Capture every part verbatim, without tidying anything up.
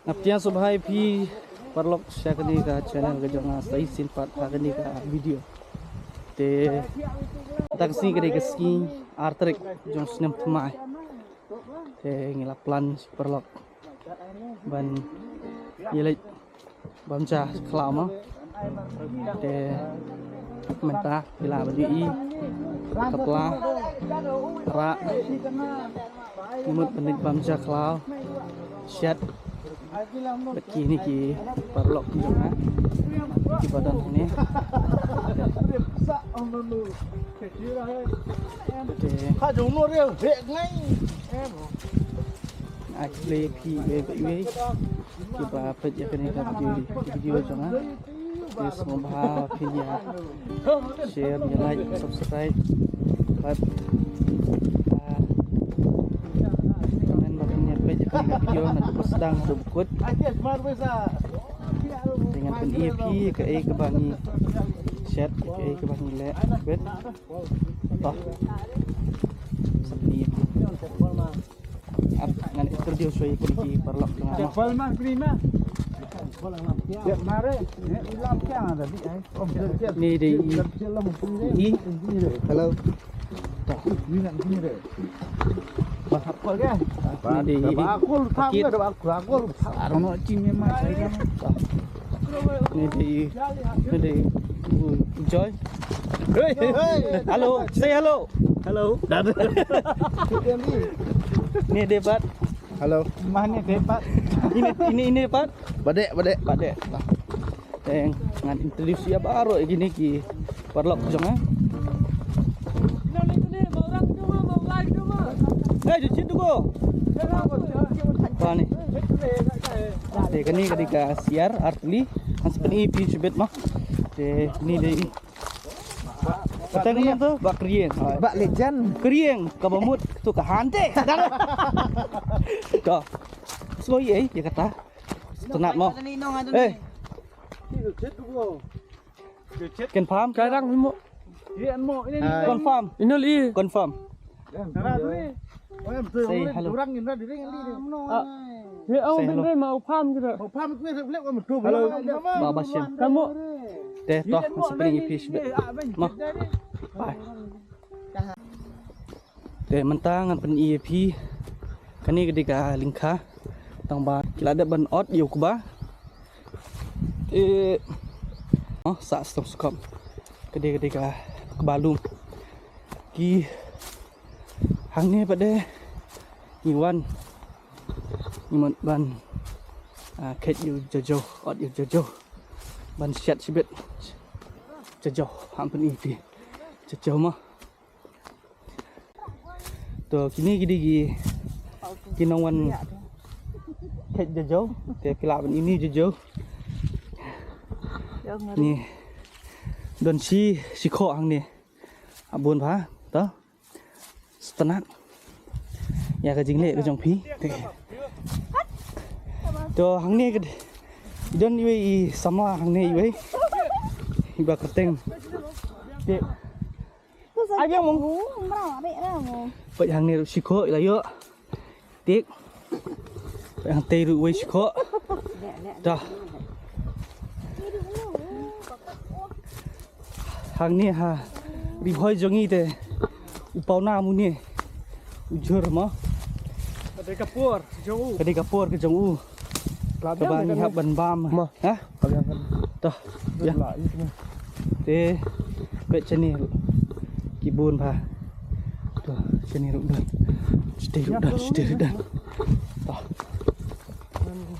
Nga pdiang sngewbha ïa phi paralok sha kane ka channel ka jong nga, sa shisien pat ha kane ka video. Te mynta ka sngi ka dei ka sngi ar tarik jong u snem thymmai. Te ngi la plan sha paralok ban ïaleit bam ja khlaw mo. Te mynta phi lah ban ïohi ka pla, rah, ngi mut ban leit bam ja khlaw, shet bad kine ki paralok jong nga kiba don hangne. Te ai khublei ïa phi iwei pa iwei kiba peit ïa kane ka video, video jong nga. Te sngewbha phin ïa share, ïa like, subscribe bad, ah, comment ba phin ïa peit ïa kane ka video naduh ba sdang haduh ba kut. Te ngan pyni ïa phi kaei kaba ngi shet, kaei kaba ngi leh. Wait. Toh. Sa pyni ïa phi. Ap, ngan introduce ïa phi ki paralok jong nga. Ni dei i, i. Hello. Ni dei i. Ni dei i. Ni dei i. Joy. Hello, say hello. Hello. Ni dei pat. Hello. Mane dei pat. Ini, ini, ini pat. Badek, badek. Badek. Te ngan introduce ïa baroh ïa kine ki paralok jong nga. Eh, jujit tu ko. Ba ni. Te kane ka dei ka siar artylli. Ngan sa pyni ïa phi shibit mo. Te kane dei Kata kumno to? Bah Krieng. Bah Legend. Krieng kaba mut to ka hante. To. Slow ei ïa kata. Sngewtynnat mo. Eh. Confirm? Karang mo. Confirm. Ino li. Confirm. Say hello. Ah. He au bin re ma u pham ki re. Hello. Ba ba shem. Kamu. Te to, sa pyni ïa phi shibit. Mo. Bye. Te mynta ngan pyni ïa phi. Kane ka dei ka lyngkha. Tang ba ki la dep ban ot ïa u kba. Te. Oh, sa stom skop. Ka dei ka dei ka kba lum. Ki hangne pat de ngi wan ngi mut ban, ah, kheit ïa u jajew, ot ïa u jajew ban shet shibit jajew, hap pyni ïa phi jajew mo. To kine ki dei ki, ki nongwan kheit jajew, te phi lah ban ïohi jajew. Ni don shi, shi khoh hangne. Bun bha to. Sngewtynnat ïa ka jingleh ka jong phi. To hangne ka don iwei i samla hangne iwei. Iba kyrteng. Te. Ai biang mong. Peit hangne ruh shi khoh i la ïoh. Tik. Peit hangtei ruh wei shi khoh. Dah. Hangne ha ri Bhoi jong ngi te u pawnam une u jhur mo. Ka dei ka por ka jong u. Ka dei ka por ka jong u. Kaba ngi hap ban bam. Ha? Toh. Ïa. Te peit shane ruh ki bun bha. Toh shane ruh don. Shane ruh don, shane ruh don. Toh.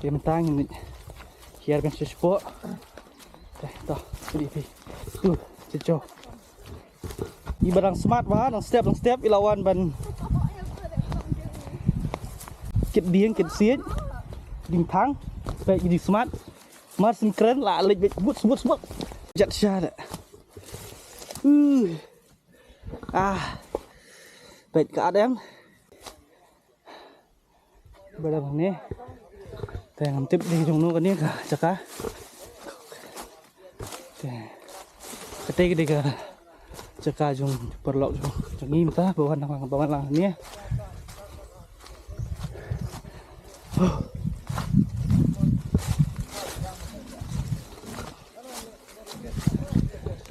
Te mynta ngin hiar ban shisha. Te toh, peit phi. Tu, jajew. Iba dang smat bha, dang step, dang step, i la wan ban kit dieng, kit siej, dieng thang, peit i dei smat. Mar syn kren la leit beit, boots, boots, boots. Jat sha da. Uh. Ah. Peit ka at em. Ba dang ne. Te ngam tip dei jong no kane ka jaka. Te kata ka dei ka jaka jong paralok jong, jong ngi mynta ba wan lang, ba wan lang ne. Huh.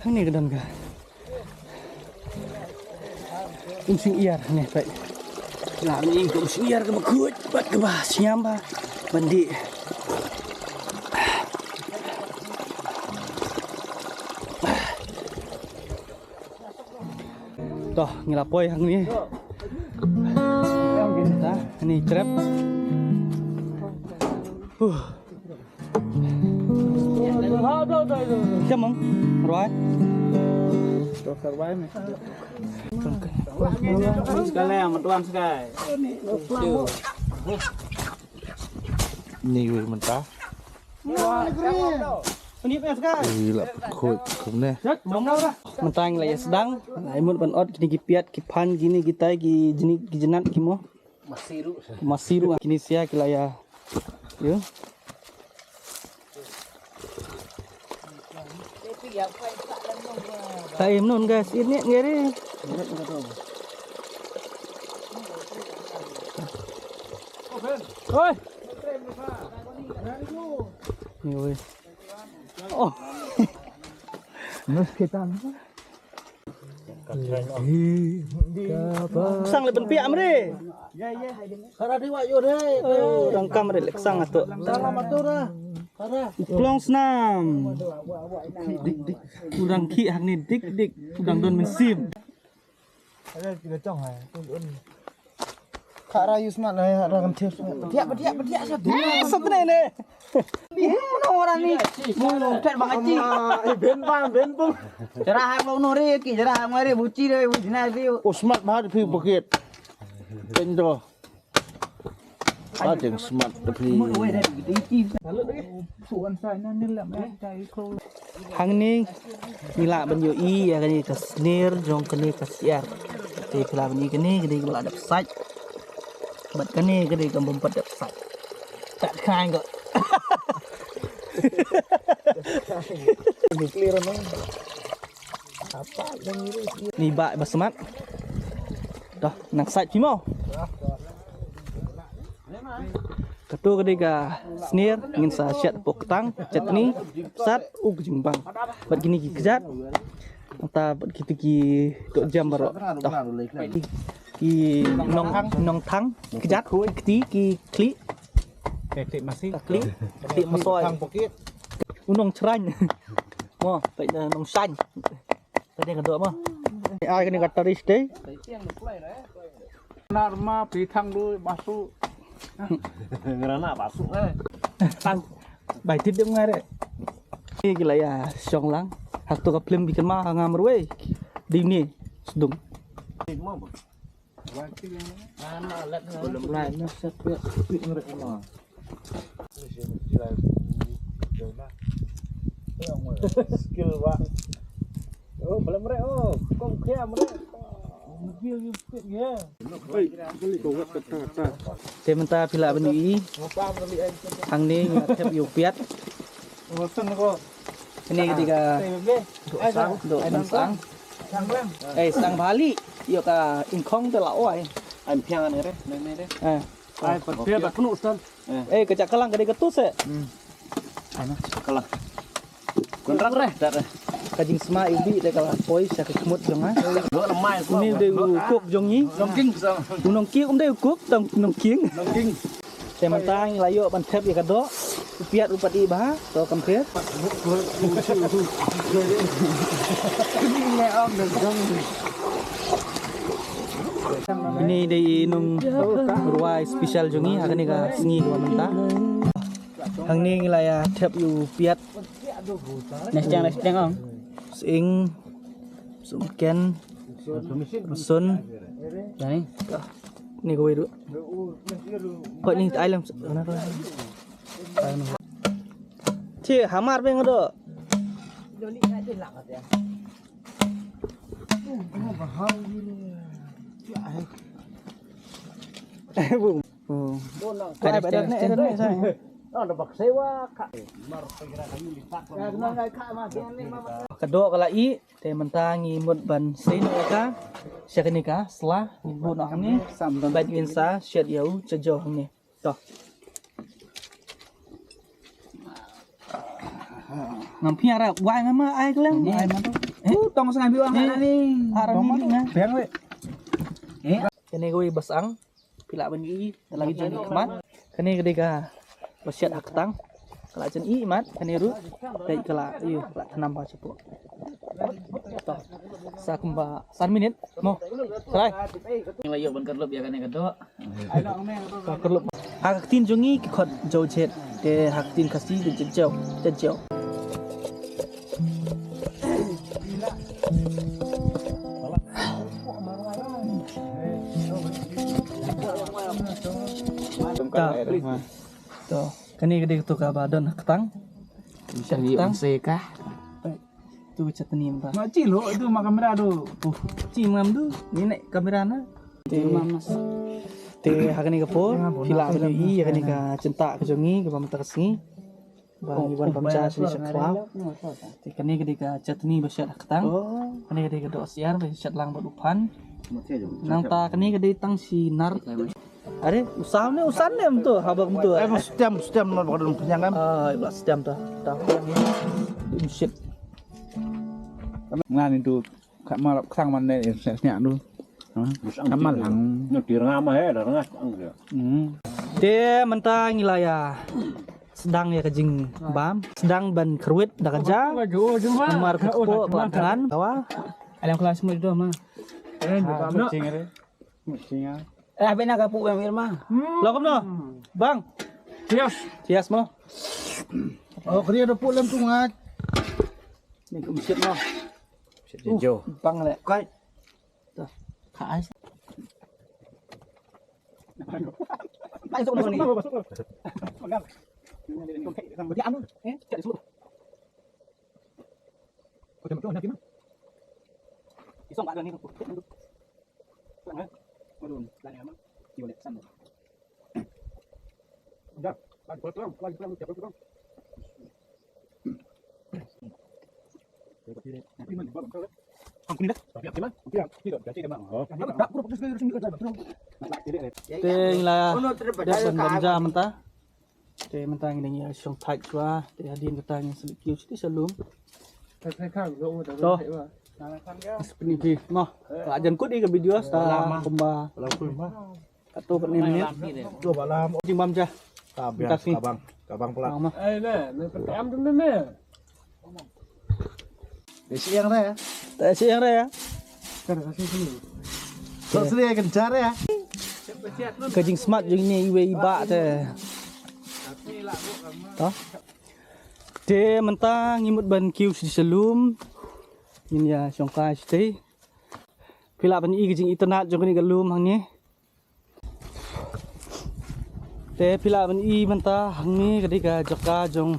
Hangne ka don ka umsning iar ne, peit. Lah ni ka umsning iar kaba khuid bad kaba sniam bha ban dih. To, ngi la poi hangne. Ta, ni trep. Huh. Siapa, Mang? Ruai? Sekali, sama tuan sekali. Ni wei mentah. Ni wei sekali. Ila khoi kumne. Mentah ngi la ïa sdang. Ai mut ban ot kine ki piat, ki phan, kine ki tai, ki jni, ki jnat, ki mo. Masiru. Masiru, kine sia ki la ïa. Yo. Ta im nun, guys, ini ngeri. Oi. Ni oi. Oh. Nus kita. Sang le pynpiah mre. Kara diwa yo re. Oh, rang kam re lek sang ato. Salam ato ra. Kara. Klong snam. Udang ki hak ni dik dik. Udang don mynsiem. Ada tiga cong hai. Kara yu smat na ya, ra kam thiap smat. Thiap, thiap, thiap, sa. Eh, sa tene ne. Ni, mano orang ni? Mu, tet bang aci. Eh, ben bang, ben bang. Cerah hak lo nori ki, cerah hak mari buci deh, buci na deh. Oh, smat bha phi bukit. Pendo. Ba jeng smat phi. Mu, wei dah di, di, di. Lalu deh. Suan sa na ni lam, eh, cai ko. Hangne ngi lah ban ïohi ïa kane ka snier jong kane ka syiar. Te phi lah ban ïohi kane, kane ka lah dep sait. Bad kane, kane ka bym pat dep sait. Tat khain ko. Ni ba ba smat. Dah nang sait phi mo. Kato ka dei ka snier, ngin sa shet pok tang, chutney, sat, u ka jingbang. Bad kine ki kjat. Nangta bad kito ki to jam baroh. To. Ki nong, nong thang, kjat, kti, ki khlieh. Ki khlieh masi. Ki khlieh, khlieh masoi. U nong shraiñ. Mo, peit na nong shraiñ. Peit ka doh mo. Ai kane ka taris te. Nar ma phi thang du basu. Ngrana basu eh. Tang. Bai tit dem ngai re. Ni ki la ïa shong lang. Hak to ka phlim bi kynmaw ha nga marwei. Di ni sdung. Belum lain na set ya. Skill ba. Oh, belum re oh. Kong khia mre. Te mynta phi lah ban ïohi. Hangne ngi la thep ïa u piat. Kane ka dei ka doh, doh ban sang. Eh, sang bha li. Ïoh ka ingkhong te la oi. Ai phiang ne re, ne ne re. Eh. Ai pat pia ba knu stan. Eh, ka jak ka lang ka dei ka tu se. Hmm. Ai na. Ka lang. Kun rang re, dak re. Ka jingsma i bi de ka la poi sha ka khmut jong nga. Lo na mai ko. Ni de u kok jong ngi. Nongking. U nongking um de u kok tang nongking. Nongking. Te mynta ngi la ïoh ban thep ïa ka doh. U piat u pat i bha, to kam thep. Ini dei i nong rwai special jong ngi ha kane ka sngi kaba mynta. Hangne ngi la ïa thep ïa u piat. Nesteng nesteng ong. Sing sumken sun. Jani. Ni kawei ruh. Kau ni ai lem. Ci hamar beng do. Eh, bung. Oh. Ada ada ni, ada ni saya. Ka doh ka la ih, te mynta ngi mut ban sei noh ïa ka. Sha kane ka sla ngi buh noh hangne. Bad ngin sa shet ïa u chajo hangne. To. Ngam phiar ra wai ngam ai klem. Ai ma to. Eh, tong sngap biang ni. Arang ni. Biang wei. Eh, kane kawei ba sdang. Phi lah ban ïohi da la ki jong ki khmat. Kane ka dei kaba shet ha ktang. Ka la jan ih mat kane ruh. Dei ka la ïoh ka la thnam ba shapoh. To. Sa kumba san minit. Mo. Try. Ngi la ïoh ban kyrlep ïa kane ka doh. Ka kyrlep. Ha ka ktien jong ngi ki khot jaw jet. Te ha ka ktien Khasi ki jet jaw. Jet jaw. Ta. To, kane ka dei kato kaba don ha ktang. Shet ktang. Tu ka chutney mynta. Ma chi lo tu ma kamera tu. Oh, chi mam tu. Ni ne kamera na. Te, te ha kane ka por, phi lah ban ïohi ïa kane ka jingtah ka jong ngi kaba mynta ka sngi. Ba ngi wan bam ja shane sha khlaw. Te kane ka dei ka chutney ba shet ha ktang. Kane ka dei ka doh syiar ba shet lang bad u phan. Nangta kane ka dei tang shi nar. Are, u saw ne, u san ne mynta, haba mynta. Eh, stem, stem, no, ba don kenyang kan? Ah, ba stem ta. Ta kenyang ni. Shit. Ngan itu, kat malap kesang mana ni, syak tu. Ha? Amal hang. Ni tirang mah, eh, dah rengah, ang dia. Hmm. Te mynta ngi la ïa sdang ïa ka jingbam, sdang ban kyrwit da ka ja. Namar ka kpoh ba thngan kawa. Alam kelas mut doh ma. Eh, ah, bam no. Cing re. Cing ah. Eh, bena ka pu bang Irma. Lo kumno? Bang. Cheers. Cheers mo. Oh, kria da pu lem tu ngat. Ni kum shit mo. Shit jo. Bang le. Kai. Tuh. Ka ais. Masuk ni. Dia anu, eh, cari suruh. Kau jangan tuan nanti mah. Isong ada ni tu. Sana. Waduh, lari amat. Dia boleh sana. Dah, lagi pulang, lagi pulang, lagi pulang. Nanti mana? Bang, kau ni dah. Tapi apa mana? Nanti yang tidak jadi dia mah. Oh. Tak, tak, kurang putus dari sini kan. Teng lah. Dah ban jam ta. Te mynta ngi dang ïa shong thait shuwa, te hadien kata ngin sa leit kiew sha lum. To. Spini phi mo. Ka la jan kut ïa ka video sa kumba. Kato pat ne minit. Jingbam ja. Ka biang, ka bang, ka bang pula. Ai ne, ne petam tu ne ne. Te syieng re ya. Te syieng re ya. Kan kasi sini. Sok sini ya, gencar ya. Ka jingsmat jong ngi iwei i bah te. To. Te mynta ngi mut ban kiew sha lum. Ngin ïa shongkai shatei. Phi lah ban i ka jingitynnat jong kane ka lum hangne. Te phi lah ban i mynta hangne ka dei ka jaka jong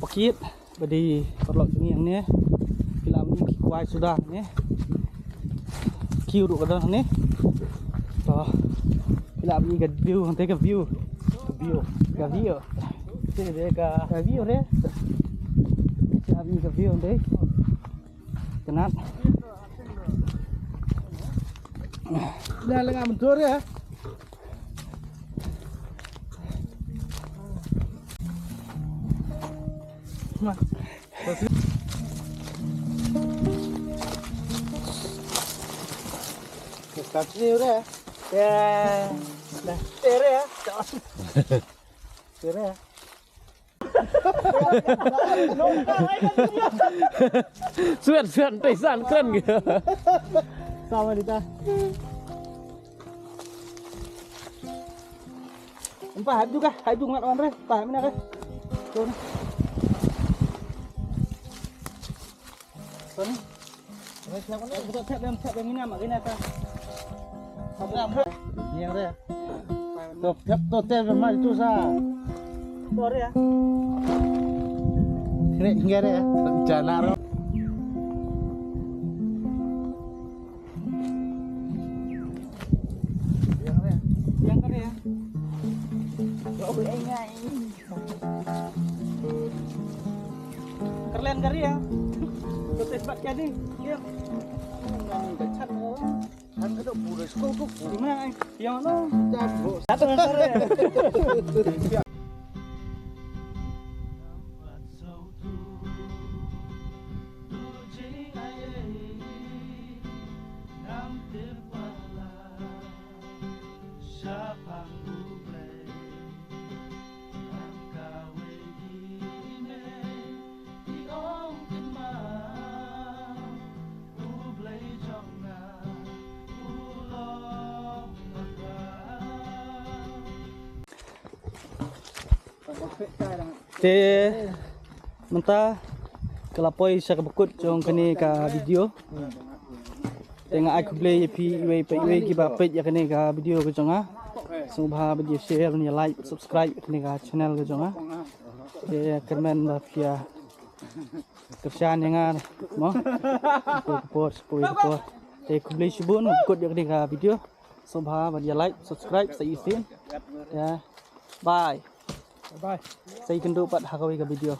pakit ba dei paralok jong ngi hangne. Phi lah ban i ki kwai suda hangne. Kiew ruh ka don hangne. To. Phi lah ban i ka view hangtei ka view. Ka view. Ka view. Te dei ka, ka view re. Phi lah ban i ka view hangtei. Kenat. Dah lengah mentur ya. Start sini udah ya. Ya. Dah. Tere ya. Tere ya. Suat, suat, tei san kren gitu. Sama dita. Empa haju kah? Haju ngat wan re. Pa mina kah? Tuh. Tuh. Kerlen kari ya. Betes bak jadi. Ya. Kan kata pura sekolah tu. Di mana ai? Yang mana? Satu kali. Te mynta ka la poi sha kaba kut jong kane ka video. Te nga ai khublei ïa phi iwei pa iwei kiba peit ïa kane ka video ka jong nga. Sngewbha ban ïa share, ban ïa like, subscribe ïa kane ka channel ka jong nga. Te kyrmen ba phi ïa kyrshan ïa nga mo. Ka por, ka por, ka por. Te khublei shibun, kut ïa kane ka video. Sngewbha ban ïa like, subscribe sa shisien. Te bye. Bye. Sa ïakynduh pat ha kawei ka video.